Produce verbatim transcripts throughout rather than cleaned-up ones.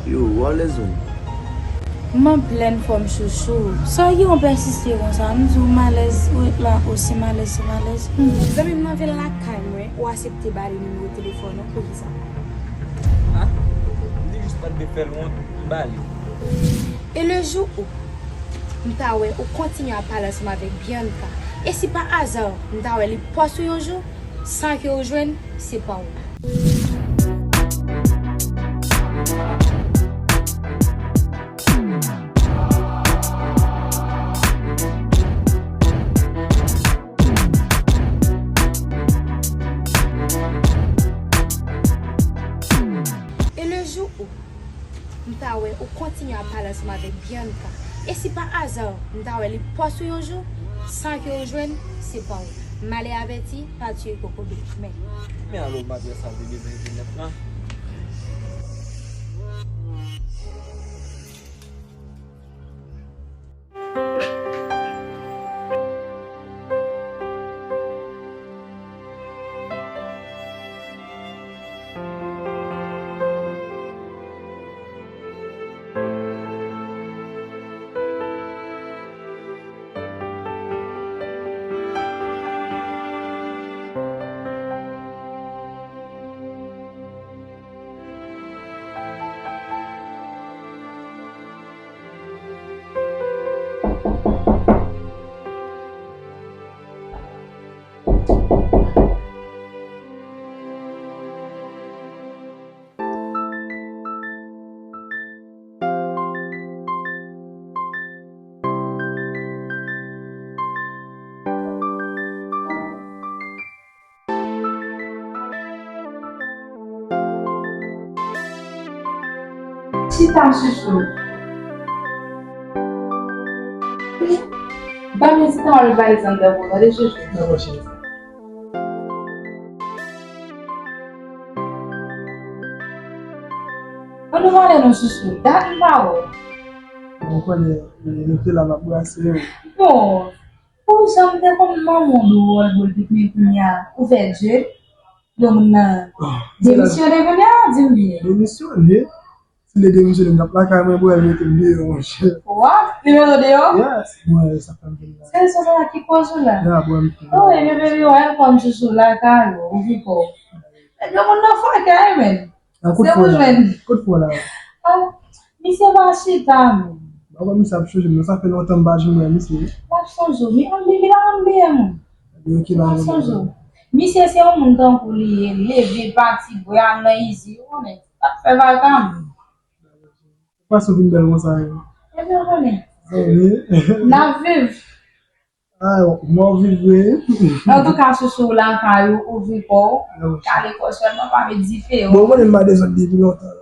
Yo, w alèz menm? M an plèn fòm chouchou. Sa w gen w pèsiste konsa? M di w m alèz, ou ret la osi m alèz, m alèz. Hmm. Zanmi m nan vin lakay mwen, ou aksepte ba li nimewo telefòn ou, poukisa? Ha? M te jis pa t vle fè l wont, m ba li. Et le jour où m ta wè ou kontinye ap pale ansanm avèk Bianca, e si pa aza m ta wè li pòs ou yon jou, sa ke ou jwenn, se pa w. Et le jour où m ta wè ou kontinye ap pale ansanm avèk Bianca, e si pa aza m ta wè li pòs ou yon jou, sa ke ou jwenn, se pa w. Malè avèti pa tiye kokobe. Men. Men alò, matrès sa te bezwen vin nèt lan. Chita, chouchou. Ban m yon ti tan wè valiz anndan pou ou, tande, chouchou. Dakò, cheri. An nou pale non, chouchou. Dat m pa wè w. Bon, ou konnen, nou te la, n ap brase yo. Bon, Pou jan m te konn manman w dwòl boul pik men kounye a ou fè djèl. Yon moun nan demisyone kounye a, di m byen. Demisyone? Si m te demisyone, m t ap lakay mwen, bwè, mete m deyò, monchè. Wa? Li mete w deyò? Yes, bwè, sa fè m vin la. Se sa, sa ki koz ou la? Ya, bwè, m te. Oh, ebyen, baby, wè, m konn chouchou lakay ou, ou vin kò. Ebyen, moun nan fòkè, men. An kout fò la. Kout fò la. Ah, misye pa chita, men. Papa, misye ap chonje m, non, sa fè lontan m pa janm wè misye. L ap sonje w, men ann li pa konn bliye moun. Li ap sonje w. Misye se yon moun tankou li ye, leve, pati, bwè, al nan izi, ou konnen, l ap fè vaka, men. Pase w vin bèl konsa, men. Ebyen, ou konnen. N ap viv. Ah, mò viv vre. Antouka, chouchou, ou lakay ou, ouvri kò w, kale kò w sèlman, pa met dife. Bon, ou konnen m pa dezòd depi lontan.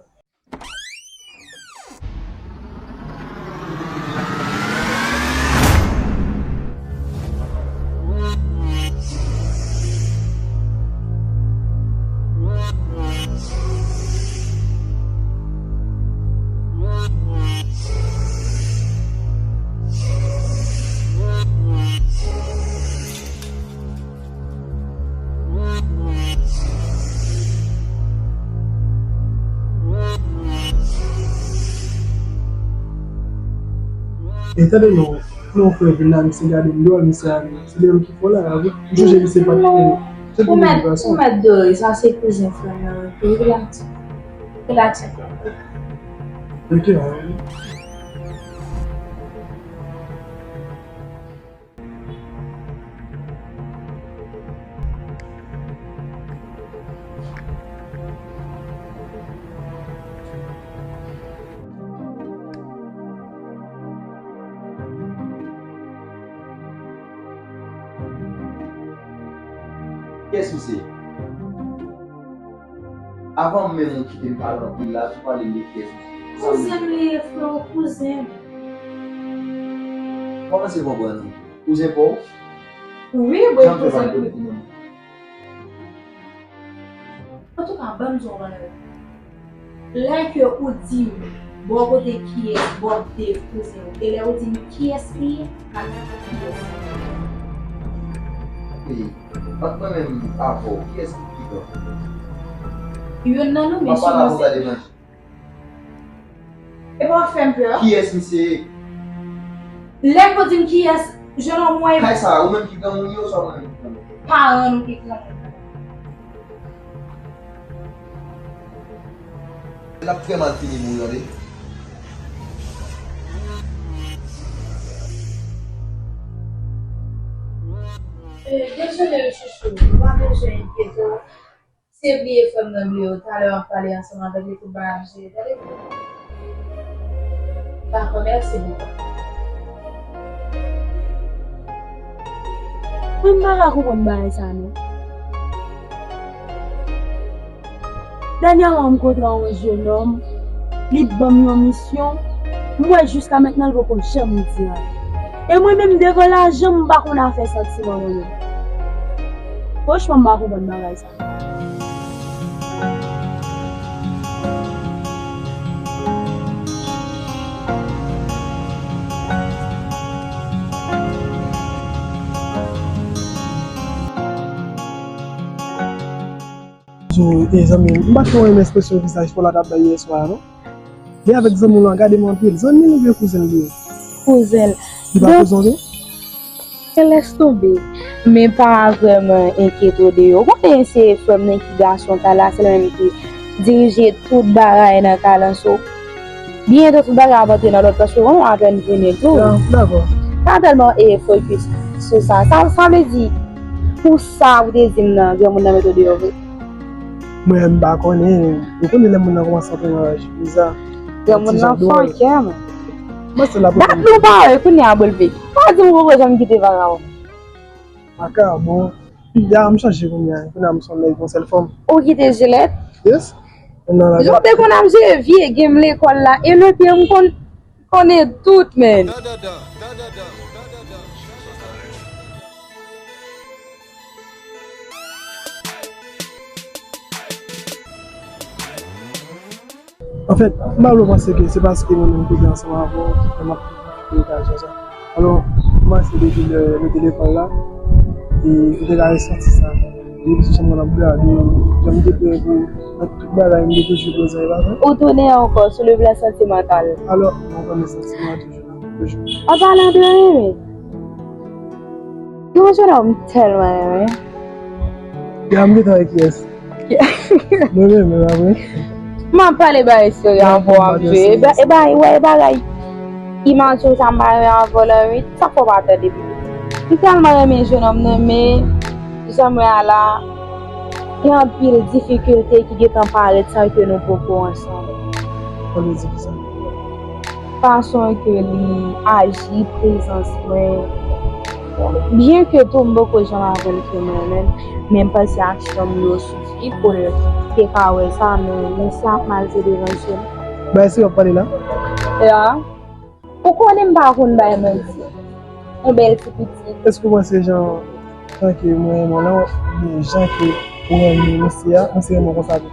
E tande non, pou yon frè vin la, misye gade m dwòl, misye ale. Se de menm ki fò la, wi. M sonje misye pa t konnen. Se pou mèt, pou mèt dore, sa se kouzen frè m nan, wi. Rilaks. Rilaks. Ok, wi. Kiyès misye? Avan menm ou kite m pale anpil la, tou pale de kiyès misye? Kouzen m li ye, frè w, kouzen m. Kòman se konprann ou? Kouzen pa w? Wi, wi, kouzen m. Antouka, ban m di w yon bagay. Lè ke ou di m bò kote kiyès Bob Dave kouzen w, e lè ou di m kiyès li ye, ak kiyès li ye. Ey, ant mwen menm avè w, kiyès ki pi gran? Youn nan nou, men si mwen se. M ap pale avè w, gade manje. E pa w ap fè m pè. Kiyès misye ye? Lè ke w di m kiyès, jennonm, mwen. Kay sa, ou menm ki granmoun li oswa mwen menm ki granmoun li? Paran nou ki granmoun. L ap trè mal fini pou ou, tande. Eh, dezole, chouchou, ou pa bezwen enkyete w. Se bliye frè m nan bliye w. Talè m ap pale ansanm avèk li, tout bagay ap jere, tande. Dakò, mèsi bokou. Mwen, m pa ka konprann bagay sa, non. Dènyèman, m kontre yon jennonm, li t ban m yon misyon, m wè jiska mentnan l poko janm di anyen. E mwen menm, devan lajan, m pa konn afè santiman mwen menm. Franchman, m pa konprann bagay sa. Di w, e zanmi m, m pa t twò renmen ekspresyon vizaj Paula t ap bay yè swa a, non. Li avèk zanmi w lan gade m anpil. Zanmi l oubyen kouzen l li ye? Kouzen l. Li pa kouzen w tou? Lès tonbe. Men pa vrèman enkyete w de yo. Ou konnen se frè m nan ki gason kay la, se li menm ki dirije tout bagay nan kay lan, so. Byento tout bagay ap antre nan lòd paske ou apèn vini tou. Dakò. Pa tèlman e fokis sou sa. Sa, sa vle di, pou sa ou te di m nan, granmoun nan mete w deyò vre? Mwen, m pa konnen. Ou konnen lè moun nan kòmanse antre nan laj, visa. Granmoun nan fòkè, men. Mwen, se la. Dat nou pa wè, kounye a boulve. Pa di m poko janm kite vagabon. Makabon. Ya, m chanje kounye a. Kounye a, m se yon nèg, yon sèl fanm. Ou kite Jilèt? Yes. Jan w te konn ap jere vye game lekòl la, e lepye m konn, konnen tout, men. Anfèt, m pa vle w panse ke se paske mwen menm m koze ansanm avè w ki fè m ap pwofite okazyon sa. Alò, m panse depi lè nou te lekòl la, e m te ka resanti sa. Depi sou chanm mwen ap gade w, jan m te prè pou nan tout bagay, m te toujou prezan, e pa vre? Ou tounen ankò sou le plan santimantal. Alò, mwen konnen santiman an toujou la, toujou. An palan de renmen, gen yon jennonm m tèlman renmen. Ya, m gentan wè kiyès. Mwen menm, mwen pa vre. M ap pale bagay serye avè w, ap jwe. E ba-, e ba-, e ba-, e bagay imature sa m pa renmen avè w lan, wi. Sa fè w pa tande pito. M tèlman renmen jennonm nan, men jan m wè a la, gen anpil difikilte ki gentan parèt san ke nou poko ansanm. Ann di kisa? Fason ke li aji, prezans mwen. Byen ke tou m poko janm avè l ke mwen menm, men m panse aksyon m yo sifi pou l te ka wè sa, men mesye ap maltrete mesye. Bay si w ap pale la? Ya. Ou konnen m pa konn bay manti. Yon bèl ti pitit. Èske w panse jan, jan ke mwen renmen w lan, oubyen jan ke ou renmen mesye a, misye renmen w konsa tou?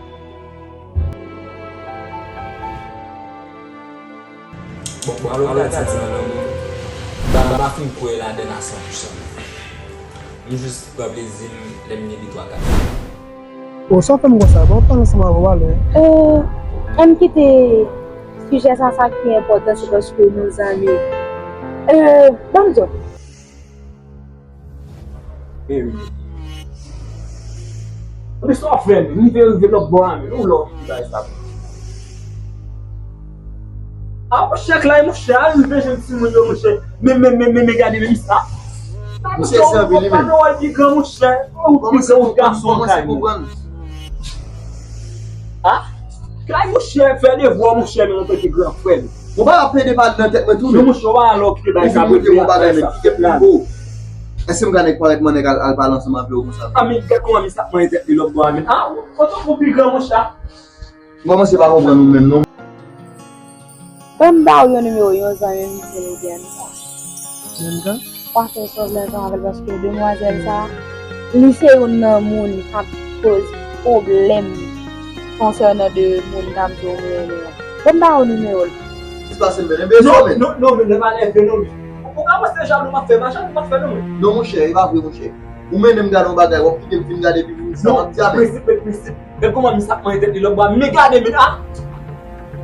Bon, bon, alò, gad sa ti nan lanmou. M pa, m pa fin kwè ladann a san pou san. M jis pran plezi m lè m gen de twa kat. O, sa w fè m konsa? Bon, pale ansanm avè w alò. Euh, ann kite sijè sa, sa ki enpòtan, se paske nou zanmi. Euh, ban m di w. Anben, sa w fè m? Rive, rive lòt bò a, men. Ou lòt ki bay sa. A, monchè, Clay, monchè, a rive jwenn timoun yo, monchè. Men, men, men, men, men, gade, men sa. Monchè, se anpil, wi, men. Ou pa nan wòl pi gran, monchè. Ou pi gran, ou gason, Clay. A? Clay, monchè, fè devwa w, monchè, men antanke gran frè m. Bon, pa ap plede pale nan tèt mwen tou, men. Non, monchè, w pa alò kite bagay sa. Ou vin montre m yon bagay, men, ki tèt mwen gwo. Èske m ka nèk parèt mwen nèg al, al pale ansanm avè w konsa? A, men, gad kòman misye ap manyen tèt li lòt bò a, men. A, ou, ou, ou pi gran, monchè. M kòmanse pa konprann ou menm, non. Ban m ba w yon nimewo yon zanmi m ki rele Bianca. Bianca? W a fè sòz lè ansanm avè l paske demwazèl sa, li se youn nan moun k ap koz pwoblèm konsènan de moun k ap di w m renmen an. Ban m ba w nimewo l. Ki pase, men? Enben, non, men. Non, non, men, lè pa lève, non, men. Ou ka panse jalou m ap fè, pa jalou m ap fè, non, men. Non, monchè, e pa vre, monchè. Ou mennen m gade yon bagay, w ap kite m fin gade epi vin di sa m ap di a, men. Prensip, men prensip. Men kòman misye ap manyen tèt li lòt bò a, men gade, men, a!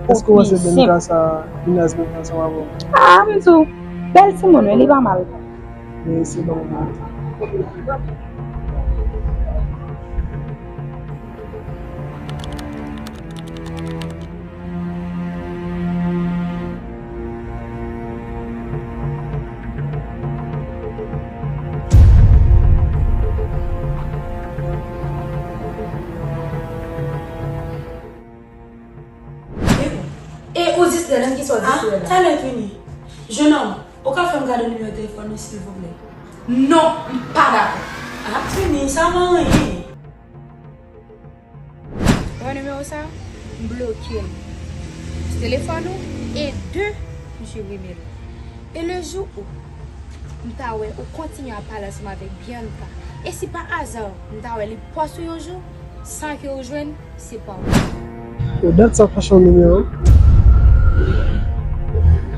Èske w panse Bianca sa vin raz menm jan ansanm avè w? Ah, m di w, bèl timoun, wi, li pa mal. Men se pa yon bon. E ou distrè, nan kisa w distrè la? Talè fini. Jenòm, ou ka fè m gade nimewo telefòn ou, silvouplè? Non, m pa dakò. Ah, fini, sa pa anyen. Wè nimewo sa? M bloke l sou telefòn ou, e de, m siprime l. E le jou ou m ta wè ou kontinye ap pale ansanm avèk Bianca, e si pa aza m ta wè li pòs ou yon jou, san ke ou jwenn, se pa w. Yo, dat sa w pa chanje nimewo?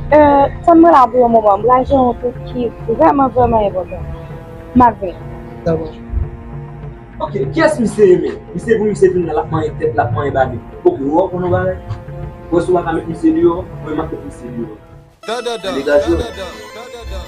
Euh, tann mwen la pou yon moman, m pral jere yon twoup ki vrèman, vrèman enpòtan. M ap vini. Dakò. Ok, kiyès misye ye menm? Misye pou misye vin la, l ap manyen tèt, l ap manyen bab li. Ok, ou wè, ou konn yon bagay? Ou wè si w pa ka met misye deyò, mwen m ap met misye deyò. Degaje w.